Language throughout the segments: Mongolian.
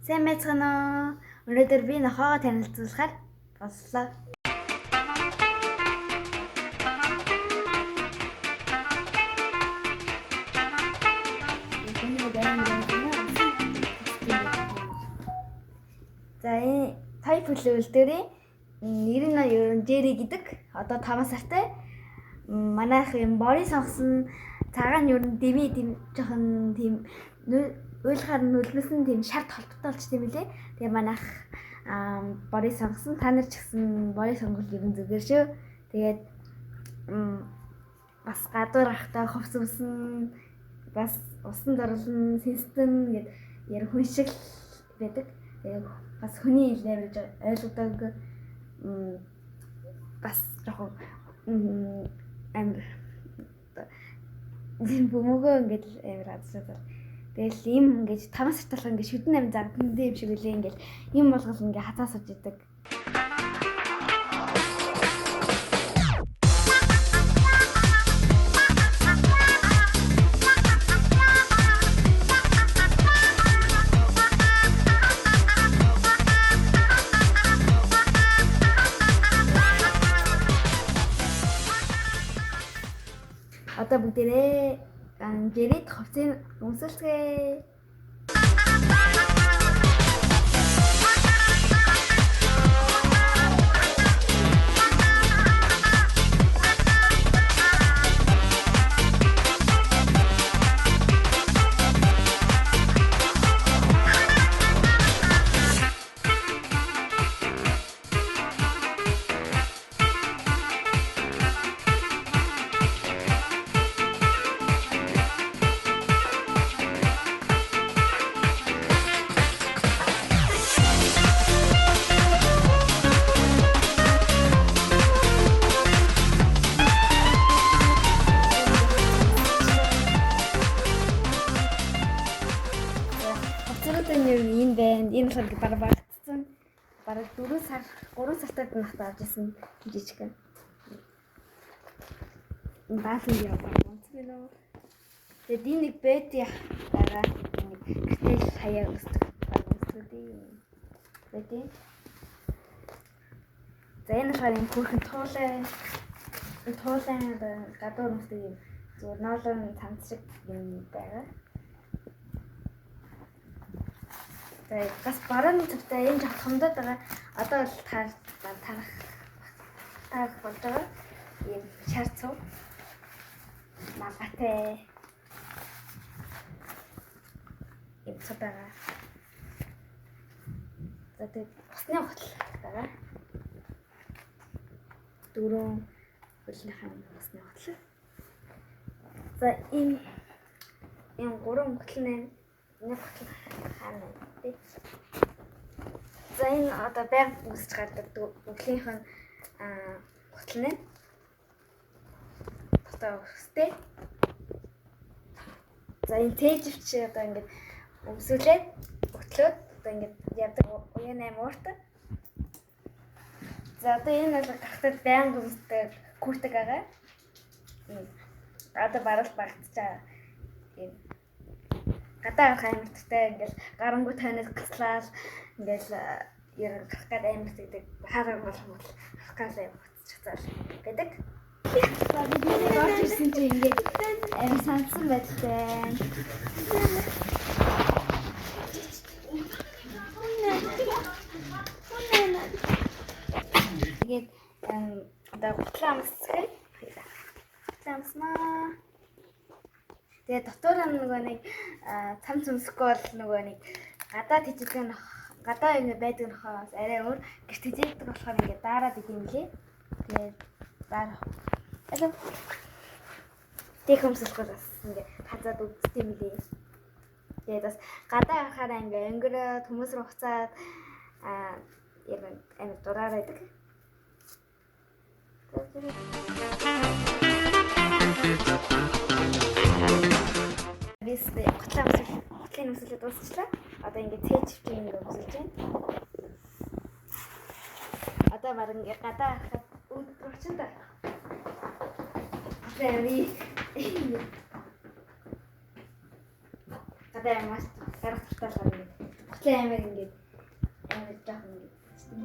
Сайн байцгаана уу? Өнөөдөр би нохоогоо танилцуулахар боллоо. За энэ тая пүлүүл дээрээ нэр нь ер нь Джерри гэдэг. Одоо 5 сартай. Манайх юм борын сонгосон цагаан ер нь дэмий дэм жоохон тийм уйлахаар нүлмэсэн тийм шар толботой болчт юм лээ. Тэгээ манайх борыг сонгосон. Та нар ч гэсэн борыг сонгол ер нь зүгээр шүү. Тэгээд бас гадуур ахтай хувц өмсөн, бас усан дурлан, сэнстэн гэд ер хүн шиг л байдаг. Тэгээ бас хүний хэл амирж ойлгодог. Бас жоохон амир бөмбөгөө ингээд амир азраад. Тэгэл ийм ингээд 5 сартай болохоор ингээд шүдэн амин загдан юм шиг үлээ ингээд юм болгол ингээд хацаа сууж идэг. Одоо бүгдээрээ Джерид хувцсыг өмсөлцгээе. Хувцсууд нь ер нь энэ байна. Энэ болохоор бараг багтцсан. Бараг 4 сар, 3 сартад нахта авч ирсэн жижигхэн. Баасан яа онцгой байна уу? Тэгээд энэ нэг бэти байгаа. Гэртэл хаяа өсдөг. Бараг өсдөг дээ. Бэти. За энэ болохоор юм хөөрхөн туулай. Туулай гадуур өмсдөг юм. Зүгээр ноолон цамц шиг юм байгаа. За бас барааны цавтай энэ жоох томдоод байгаа. Одоо бол тарах болж байгаа. Ийм шар цув. Магатай. Ийм цув байгаа. За тэгээд усны гутал байгаа. 4 хөлнийхээ усны гутал. За ийм 3 гутал нэ. Нэг гутал хаана вэ? За энэ одоо байнга үсэж гардаг өглөөнийх нь гутал нэ. Дотоо өстэй. За энэ тээжвч одоо ингээд өмсүүлээд өтлөөд одоо ингээд явдаг уян аим ууртай. За одоо энэ бол гахтад байнга өмсдөг куртик байгаа. Одоо барал багтчаа ийм гадаа гарах амирттай ингээл гарангуй тойноос гаслаал ингээл ер нь гарах гээд амирт гэдэг хаараг болох юм бол гарах гаалаа юм буцчихцаал гэдэг. За би нэг орж ирсэн чинь ингээд амир сандсан байдалтай. Тэгээд одоо гутлаа амсцгаая. Гутлаа амснаа. Тэгээ дотор нь нөгөө нэг цамц өмсөхгүй бол нөгөө нэг гадаа тэжээдэг нөх гадаа ингэ байдаг нөхөө бас арай өөр гэрт тэжээдэг болохоор ингэ daarаад идэм лээ. Тэгээд дараа. Алуу. Тэг өмсөхгүй бас ингэ хазаад үздэг юм лээ. Тэгээд бас гадаа гарахаараа ингэ өнгөрөөд хүмүүс рүү хуцаад яг амар дураар байдаг. Бис гутлаа гутлын өмсөлөө дуусчлаа. Одоо ингэ цээжвч ингэ өмсөж байна. Одоо баг ингэ гадаа харахад өдөр очин та. Very гадаа маш гарах дуртай болохоор ингэ Гутлаа амар ингээд амар жоохон ингээд юм.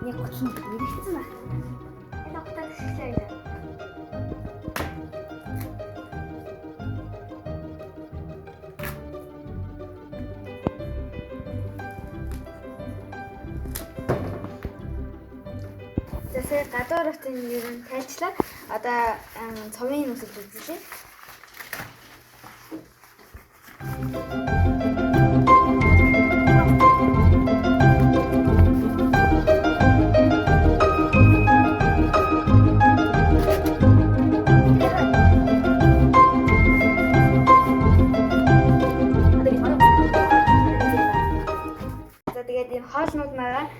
Нэг гутал нь мэрэгцэн байна. Энэ гутал ашиглая. За сая гадуур утын ер нь тайлчлаа. Одоо цовын нүсэлж үзлээ. За тэгээд энэ хоолнууд маань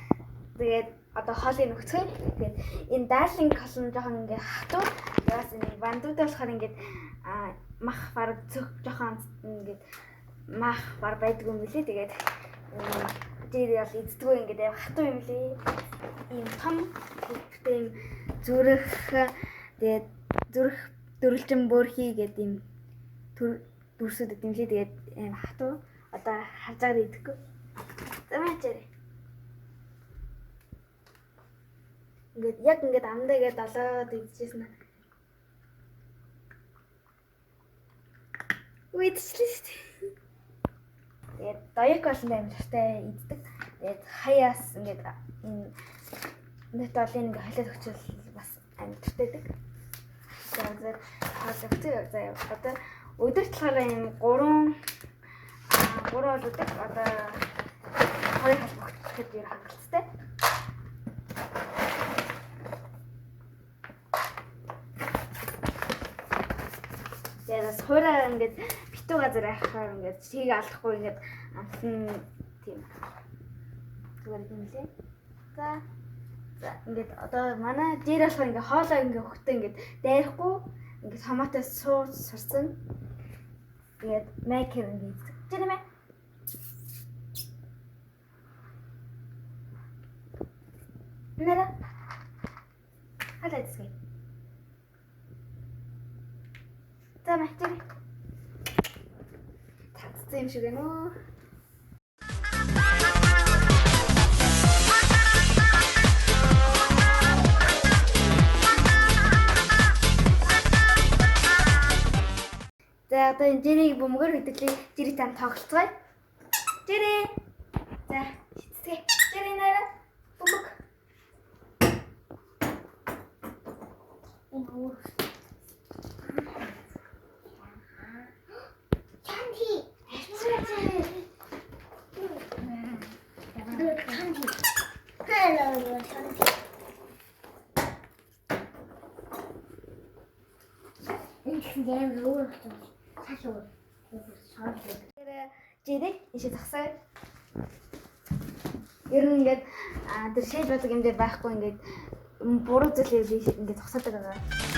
тэгээд одоо хоолыг нөхцгөө. Тэгээд энэ Darling хоол нь жоохон ингээ хатуу. Тэгээс энэ вандууд болохоор ингээд мах бараг цөх жоохон ингээд мах бар байдгүй юм лээ. Тэгээд дээр бол эздэггүй ингээд аим хатуу юм лээ. Ийм том хөвгтэй юм зүрх тэгээд зүрх дөрвөлжин бөөрхий гэдэг ийм дүрсүүд юм лээ. Тэгээд аим хатуу одоо харж байгаа идэхгүй. За маачаарэ. Ингээд яг ингээд амдаа ингээд долоод идчихсэн. Үгүй идчихлээ шүү дээ. Тэгээд доёк болон амар дуртай иддэг. Тэгээд хаяас ингээд энэ нэт олон ингээд холиод өгчвөл бас амар дуртай байдаг. Тэгээд хоол өгчөө заяа. Одоо өдөрт болохоор юм 3 болдог. Одоо 2 холбогдоход ер хангалттай. Тэгээд бас хуурай ингээд битүү газар айхаар ингээд чиг алдахгүй ингээд амтан тийм зүгээр юм лээ. За за ингээд одоо манай дээр болохоор ингээд хоолоо ингээд өгтөө ингээд дайрахгүй ингээд томатос сууж сурсан. Тэгээд майкер ингээд жирэмэ. Нара. Халаа идсгээ. За мачаа. Татсан юм шиг байна уу? За одоо энэ жирийг бөмбөгөөр хөдөглөө. Жирийг тань тоглолцгоё. Жирээ. За шицгээ. Жирээ нара. Бөмбөг. Candy. Candy. Hello, candy. Энэ амар өөр болсон. Цааш өөр. Жирийг ийшээ зогсоо. Ер нь ингээд тэр шийд бодог юм дээр байхгүй ингээд буруу зүйлийг ингээд зогсоодог байгаа.